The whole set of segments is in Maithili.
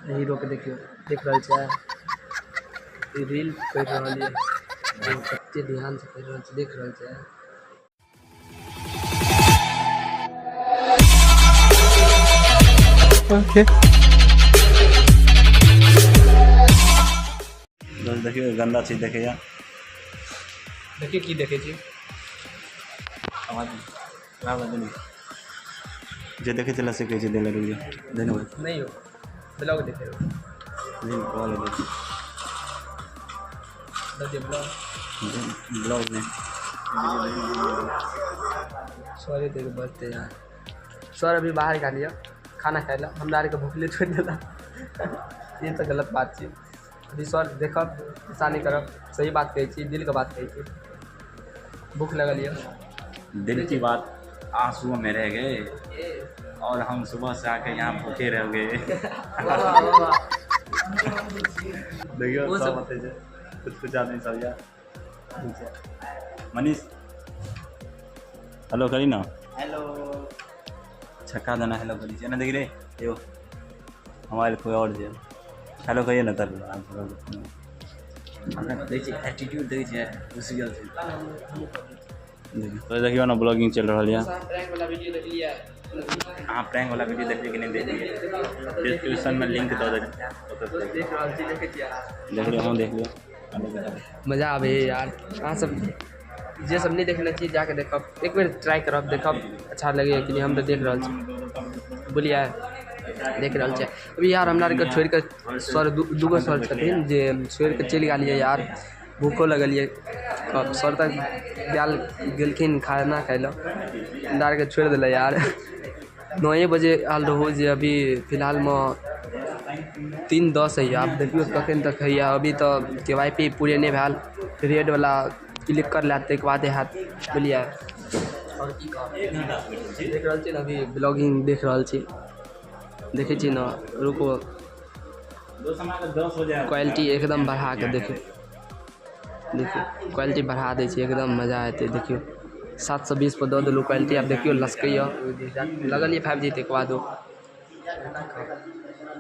हीरो के देखियो देख रहल छै, रील पढ़ि रहल ये, कते ध्यान से पढ़ि रहल छै, देख रहल छै। ओके देखियौ गंदा चीज देखैया। देखियौ की देखै छी। जे देखै छलै से कहै छै दै लए रुकि जाउ। धन्यवाद। नहीं हो ब्लॉग देखे हो। दे ब्लॉग। ब्लॉग नहीं। सॉरी देख बजते यार। सर अभी बाहर गेल यऽ खाना खाइ लए, हमरा आरके भूखले छोड़ि देलक, ई तऽ गलत बात छै। अभी सर देखब ऐसा नहि करब, सही बात कहै छी, दिलके बात कहै छी। भूख लगल यऽ। दिल की बात आंसुओं में रह गए और हम सुबह से आके यहाँ भूखे रह गए। देखियो वो सब सब- होते छै कुछ कुछ आदमी सब या मनीष हेलो करी ना। हेलो छक्का देना हेलो करी ना देख रे यो हमारे कोई और जे हेलो कहिए ना तब देखै छी एटीट्यूड देखै छी घुसि गेल छै। तो देखियो ना ब्लॉगिंग चल रहल यऽ। प्रैंक वाला वीडियो देखलियै? अहाँ प्रैंक वाला वीडियो देखलियै कि नहि देखलियै? डिस्क्रिप्शन में लिंक दऽ देब। देख रहल छी, देखै छियै। देख लियौ, हम देख लियौ। मजा आबै है यार। अहाँ सब जे सब नहि देखने छी जाके देखब, एक बेर ट्राई करब, देखब अच्छा लगैए कि नहि। हम तऽ देख रहल छी, बोलिए देख रहल छियै। अभी यार हमरा आरके छोड़ि कऽ सर दूगो सर छथिन जे छोड़ि कऽ चलि गेलियै यार, भूखो लगल यऽ। सर तऽ गेलखिन खाना खाइ लए, हमरा आरके छोड़ि देलै यार। 9 बजे आयल रहू जे अभी फिलहालमे 3:10 होइए। आब देखियौ कखन तक होइए। अभी तऽ के वाई पी पूरे नहि भेल, रेडवला क्लिक कर लए ताहिके बादे हैत, बुझलियै। आओर की कहब, देख रहल छी ने अभी ब्लॉगिंग देख रहल छी, देखै छी ने। रुको क्वालिटी एकदम बढ़ाके देखियौ, देखियौ क्वालिटी बढ़ा दै छै, एकदम मजा एतै। देखियौ 720 पर दऽ देलहुँ क्वालिटी, आब देखियौ लसकैए लगल यऽ 5G, ताहिके बादो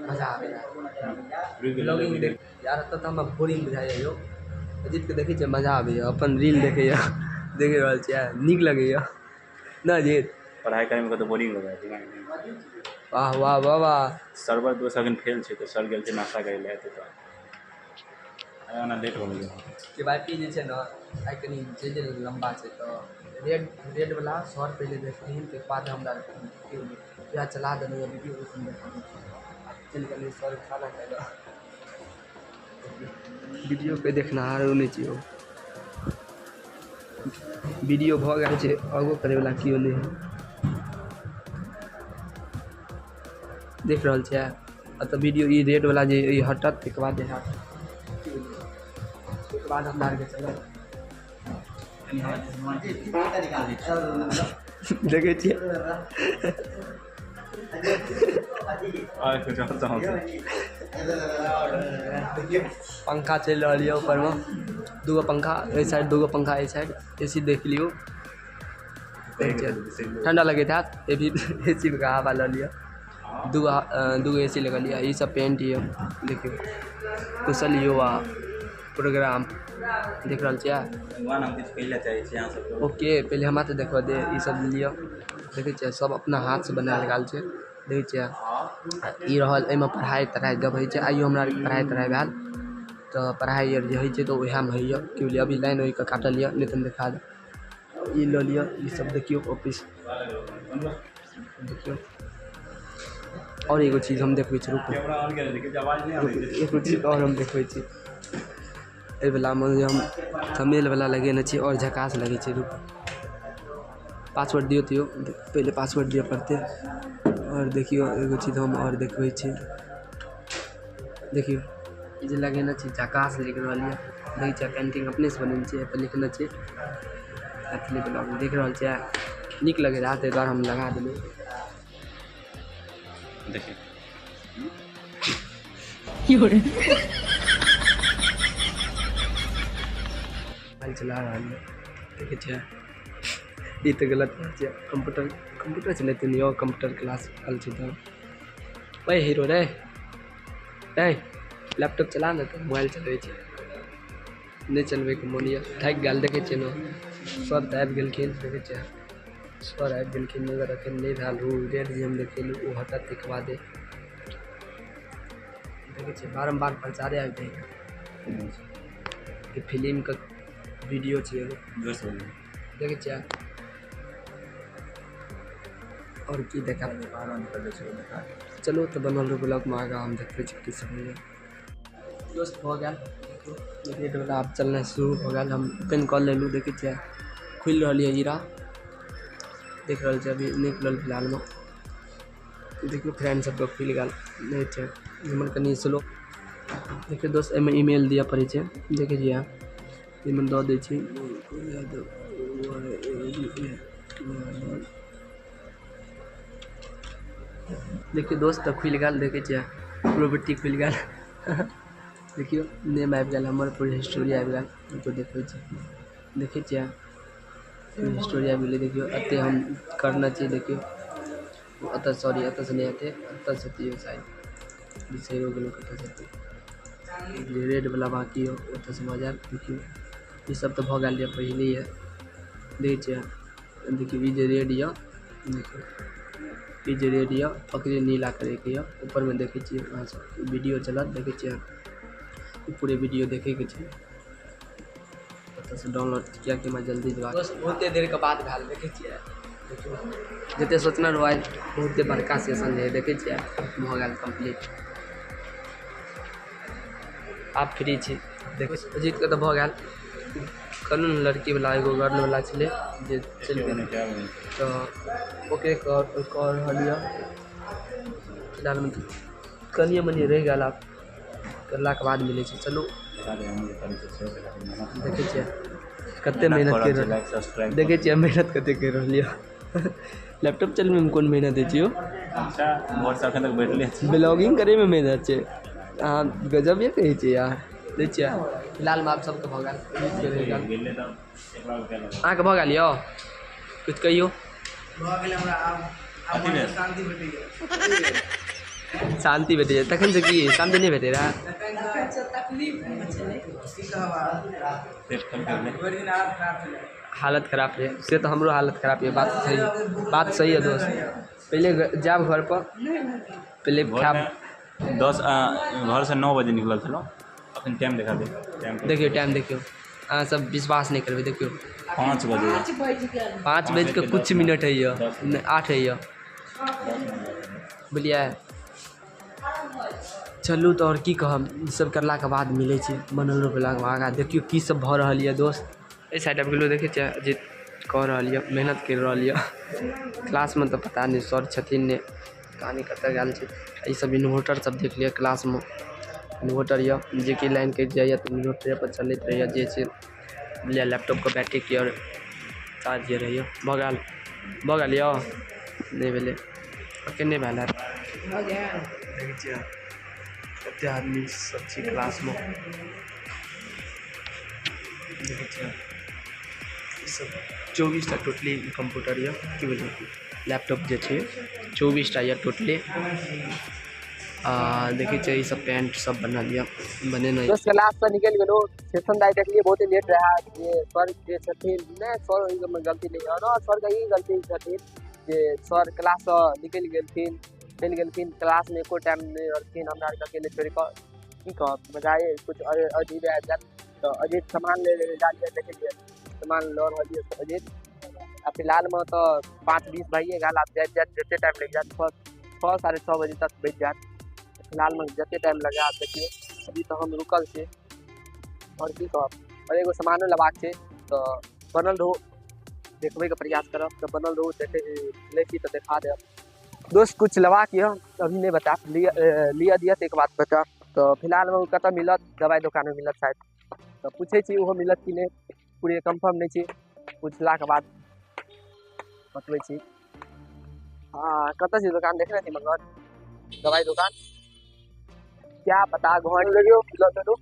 मजा आबैए ब्लॉगिंग देख यार। एतऽ तऽ हमरा बोरिंग बुझाइए यौ। अजीतके देखै छियै मजा आबैए, अपन रील देखैए, देख रहल छियै, नीक लगैए ने अजीत? पढ़ाइ करैमे कतौ बोरिंग लगै छै। वाह वाह वाह वाह। सर्वर दोस्त अखन फेल छै तऽ सर गेल छै नाश्ता करै लए, एतै तऽ ओना लेट हो गेलै। के वाई पी जे छै ने आइ कनि जे जे लम्बा छै तऽ रेडवला सर पहिले देखथिन, ताहिके बाद हमरा वएह चला देलहुँ वीडियो। चलि गेलै सर खाना खाइ लए। वीडियो के देखनिहारो नहि छै यौ। वीडियो भऽ गेल छै, आगो करैवला केओ नहि है। देख रहल छियै एतऽ वीडियो ई रेडवला जे ई हटत ताहिके बाद हैत, ताहिके बाद हमरा आरके चलब। देखै छियै पंखा चलि रहल यऽ ऊपरमे, दूगो पंखा एहि साइड, दूगो पंखा एहि साइड। ए सी देख लियौ, ठंडा लगैत हैत। ए सी के हवा लऽ लिअ। दूगो ए सी लगल यऽ। ई सब पेंट यऽ, देखियौ कुशल युवा प्रोग्राम देख रहल छियै। ओके पहिले हमरा तऽ देखऽ दे। ई सब लिअ, देखै छियै सब अपना हाथसँ बनायल गेल छै, देखै छियै। ई रहल एहिमे पढ़ाइ तढ़ाइ जब होइ छै, आइयो हमरा आरके पढ़ाइ तढ़ाइ भेल तऽ पढ़ाइ आर जे होइ छै तऽ वएहमे होइए। की बुझलियै, अभी लाइन ओहिके काटल यऽ, नहि तऽ हम देखा देब। ई लऽ लिअ, ई सब देखियौ ऑफिस देखियौ। आओर एगो चीज हम देखबै छी, रुकू एगो चीज आओर हम देखबै छी। एहि वलामे जे हम थंबनेल वला लगेने छी आओर झकास लगै छै। रुकू पासवर्ड दियौ, दियौ पहिले पासवर्ड दिअ पड़तै। आओर देखियौ एगो चीज हम आओर देखबै छी। देखियौ ई जे लगेने छी झकास लागि रहल यऽ, देखै छियै। पेंटिंग अपनेसँ बनेने छियै, एहिपर लिखने छी मैथिली ब्लॉग, देख रहल छियै। नीक लगै रहए ताहि दुआरे हम लगा देलहुँ। देखियौ मोबाइल चला रहल यऽ, देखै छियै। ई तऽ गलत बात छै। कम्प्यूटर चलेतै ने यौ, कम्प्यूटर क्लास आयल छै तऽ। ओए हीरो रे। ए लैपटॉप चला ने तऽ मोबाइल चलबै छै, नहि चलबैके मोन यऽ, थाकि गेल। देखै छियै ने सर तऽ आबि गेलखिन, देखै छियै सर आबि गेलखिन, मगर एखन नहि भेल। ओ रेड जे हम देखेलहुँ ओ हटत ताहिके बादे। देखै छियै बारम्बार प्रचारे आबि जाइए कि फिल्मके वीडियो छै एगो, देखै छियै। आओर की देखा, चलू तऽ बनल रहू ब्लॉगमे, आगाँ हम देखबै छी की सब होइए। दोस्त भऽ गेल रेडवला, आब चलनाइ शुरू भऽ गेल। हम ओपन कऽ लेलहुँ, देखै छियै खुलि रहल यऽ हीरा, देख रहल छी अभी नहि खुलल फिलहालमे। देखियौ फ्रेंड सबके खुलि गेल, नहि छै हमर कनि स्लो। देखियौ दोस्त एहिमे ईमेल दिअ पड़ै छै, देखै छियै एहिमे दऽ दै छी। देखियौ दोस्त तऽ खुलि गेल, देखै छियै प्रॉपर्टी खुलि गेल। देखियौ नेम आबि गेल हमर, पूरा हिस्टोरी आबि गेल, देखियौ देखबै छी, देखै छियै हिस्टोरी आबि गेलै। देखियौ एतेक हम करने छी, देखियौ एतऽ सॉरी एतऽसँ नहि हेतै, एतऽसँ हेतै शायद, बिसरिओ गेलहुँ कतऽसँ हेतै। रेडवला बाँकी यऽ ओतऽसँ भऽ जायत। देखियौ ईसब तऽ भऽ गेल यऽ पहिलैए, देखै छियै। देखियौ ई जे रेड यऽ, देखियौ ई जे रेड यऽ ओकरे नीला करैके यऽ। ऊपरमे देखै छियै अहाँसब वीडियो चलत, देखै छियै पूरे वीडियो देखैके छै। ओतऽसँ डाउनलोड किएकि हमरा जल्दी देबाक बहुते देरके बाद भेल। देखै छियै देखियौ जतेक सोचने रहौ आइ बहुते बड़का सेशन रहै, देखै छियै भऽ गेल कम्प्लीट। आब फ्री छी। देखो अजीतके तऽ भऽ गेल, कहलहुँ ने लड़कीवला एगो गर्लवला छलै जे चलि गेल, तऽ ओकरे कऽ रहल यऽ फिलहालमे। कनिए मनिए रहि गेल, आब करलाके बाद मिलै छै। चलू देखै छियै कतेक मेहनत करि रहल, देखै छियै मेहनत कतेक करि रहल यऽ। लैपटॉप चलबैमे कोन मेहनत होइ छै यौ, ब्लॉगिंग करैमे मेहनत छै। अहाँ गजबे कहै छियै यार। दै छियै फिलहालमे आब सबके भऽ गेल। अहाँके भऽ गेल यौ, किछु कहियौ? शान्ति भेटैए तखन से की शान्ति नहि भेटै रहए? हालत खराब रहै से तऽ हमरो हालत खराब यऽ। बात सही, बात सही यऽ दोस्त। पहिले जायब घरपर, पहिले खायब। 10 घरसँ 9 बजे निकलल छलहुँ, अखन टाइम देखा दे। देखियौ टाइम देखियौ, अहाँ सब विश्वास नहि करबै। देखियौ 5 बजे, 5 बजिके कुछ मिनट होइए, 8 होइए, बुझलियै। चलू तऽ आओर की कहब, ईसब करलाके बाद मिलै छै बनल रहलाके बाद। आगाँ देखियौ की सब भऽ रहल यऽ दोस्त। एहि साइड आबि गेलहुँ, देखै छियै जे कऽ रहल यऽ, मेहनत करि रहल यऽ। क्लासमे तऽ पता नहि सर छथिन नहि, पता नहि कतऽ गेल छै। ईसब इन्वर्टर सब देख लिअ, क्लासमे इन्वर्टर यऽ जेकि लाइन कटि जाइए तऽ इन्वर्टरेपर चलैत रहैए जे छै। बुझलियै लैपटॉपके बैटरीके आओर चार्ज जे रहैए। भऽ गेल, भऽ गेल यौ? नहि भेलै, एखन नहि भेल हैत। देखै छियै कतेक आदमी सब छै क्लासमे, देखै छियै ईसब 24टा टोटली कम्प्यूटर यऽ, की बुझलियै लैपटॉप जे छै 24टा यऽ टोटली। आ देखै छियै ईसब पेंट सब बनल यऽ, बनेने। दोस्त क्लाससँ निकलि गेलहुँ, सेशन दाइ देखलियै बहुते लेट रहए। जे सर जे छथिन, नहि सर ओहिमे गलती नहि यऽ, सरके ई गलती छथिन जे सर क्लाससँ निकलि गेलखिन, चलि गेलखिन, क्लासमे एको टाइम नहि रहलखिन, हमरा आरके अकेले छोड़ि कऽ। की कहब, मजाए किछु अजीबे आबि गेल। तऽ अजीत सामान लै लए गेलियै, देखै छियै सामान लऽ रहल यऽ अजीत। आ फिलहालमे तऽ 5:20 भइए गेल, आब जाइत जाइत जतेक टाइम लागि जायत, 6 साढ़े 6 बजे तक बजि जायत। फिलहालमे जतेक टाइम लगे आब देखियौ, अभी तऽ हम रुकल छी। आओर की कहब, आओर एगो सामानो लेबाक छै, तऽ बनल रहू, देखबैके प्रयास करब। तऽ बनल रहू, देखै लै छी तऽ देखा देब। दोस्त किछु लेबाक यऽ अभी नहि बतायब, लिअ दिअ ताहिके बाद बतायब। तऽ फिलहालमे ओ कतऽ मिलत, दबाइ दोकानमे मिलत शायद, तऽ पूछै छी ओहो मिलत कि नहि, पूरे कन्फर्म नहि छी, पुछलाके बाद बतबै छी। हँ कतऽ छै दोकान, देखने छी मगर दबाइ दोकान, क्या पता। घर देखियौ लऽ चलू,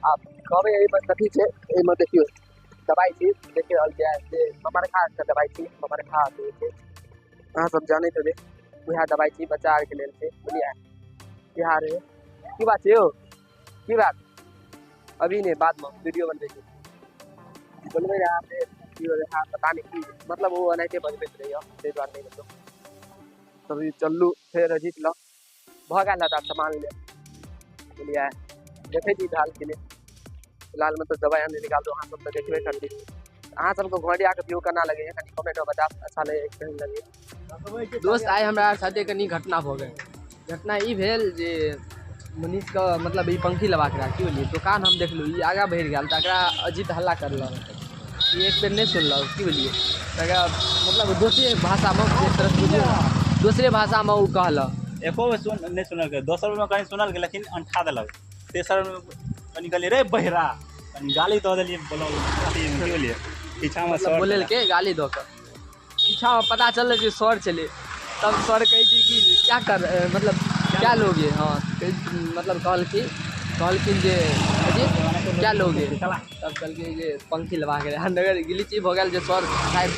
आब कहबै एहिमे कथी छै। एहिमे देखियौ दबाइ छी, देख रहल छियै जे ममरखाके दबाइ छी, ममरखा कहै छै, अहाँ सब जानैत हेबै, उएह दबाइ छी, बच्चा आरके लेल छै, बुझलियै। इएह रहै। की बात छै यौ, की बात? अभी नहि, बादमे वीडियो बनबै छी। बोलबै रहए से की होलै, हाँ पता नहि की मतलब ओ एनाहिते बजबैत रहैए, ताहि दुआरे नहि गेलहुँ। तभी चललू फेर अजीत लग भऽ गेल हैत आब सामान ले बुझलियै। देखै छी भेल कि नहि। फिलहालमे तऽ दबाइ आनै निकालू, अहाँ सब तऽ देखबे करबै। अहाँ सबके घोड़ियाके व्यू केना लगैए कनि कमेंटमे बतायब, अच्छा लगैए केहन लगैए। दोस्त आइ हमरा साथे कनि घटना भऽ गेल। घटना ई भेल जे मनीषके मतलब ई पंखी लेबाक रहए, की बुझलियै, दोकान हम देखलहुँ ई आगाँ बढ़ि गेल तऽ एकरा अजीत हल्ला करलक, ई एक बेर नहि सुनलक, की बुझलियै, तकरा मतलब दोसरे भाषामे एक तरह बुझियौ दोसरे भाषामे ओ कहलक। एको बेर सुन नहि सुनलकै, दोसर बेरमे कनि सुनलकै लेकिन अंठा देलक, तेसर बेरमे कनि कहलियै रे बहिरा, कनि गाली दऽ देलियै, बोलल की बुझलियै, पीछामे सर बोलेलकै गाली दऽ कऽ, पीछामे पता चललै जे सर छलै। तब सर कहै छै कि क्या कर मतलब क्या लोगे, हाँ मतलब कहलखिन जे अजीत क्या लोगे, तब कहलकै जे पंखी लेबाक रहै। नगर गिलीच ई भऽ गेल जे सर साहेब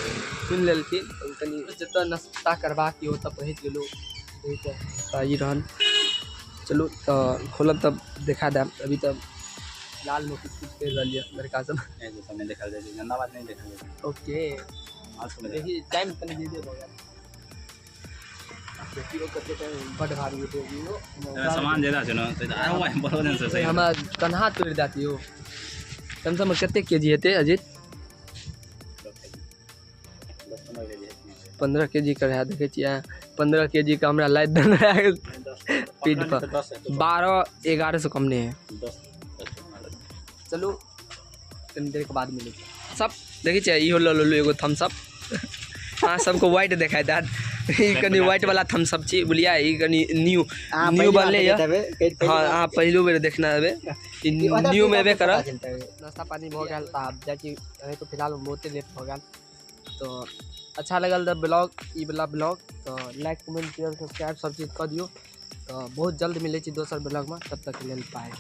सुनि लेलखिन। कनि जतऽ नाश्ता करबाक यऽ ओतऽ पहुँचि गेलहुँ। तऽ ई रहल, चलू तऽ खोलब तब देखा देब। अभी तऽ फिलहालमे किछु किछु करि रहल यऽ लड़का सब। नहि देखल जाइ छै, गन्दा बात नहि देखल जाइ छै। ओके देखी टाइम कनि ज्यादे भऽ गेल, देखियौ कते टाइम बड भारी हेतै। सामान ज्यादा छै ने तऽ हमरा कन्हा तोड़ि देत यौ। कमसँ कते केजी हेतै अजीत? 15 केजी के रहै, देखै छियै 15 केजी के हमरा लादि देने रहै पीठ पर। 12-11 से कम नहि है। चलू कनि देरके बाद मिलै छै। सब देखै छियै इहो लऽ लेलहुँ एगो थम्सअप। अहाँ सबके व्हाइट देखाइ देत, ई कनि व्हाइट वाला थम्सअप छी बुझलियै, ई कनि न्यू न्यू बनलै यऽ। हाँ अहाँ पहिलो बेर देखने हेबै, ई न्यू मे एबे करत। नाश्ता पानी भऽ गेल तऽ आब जाइ छी, तो फिलहाल बहुते लेट भऽ गेल। तऽ अच्छा लगल तऽ ब्लॉग, ई वाला ब्लॉग तऽ लाइक कमेंट शेयर सब्सक्राइब सब चीज कऽ दियौ। तऽ बहुत जल्द मिलै छी दोसर ब्लॉगमे, तब तकके लेल बाय।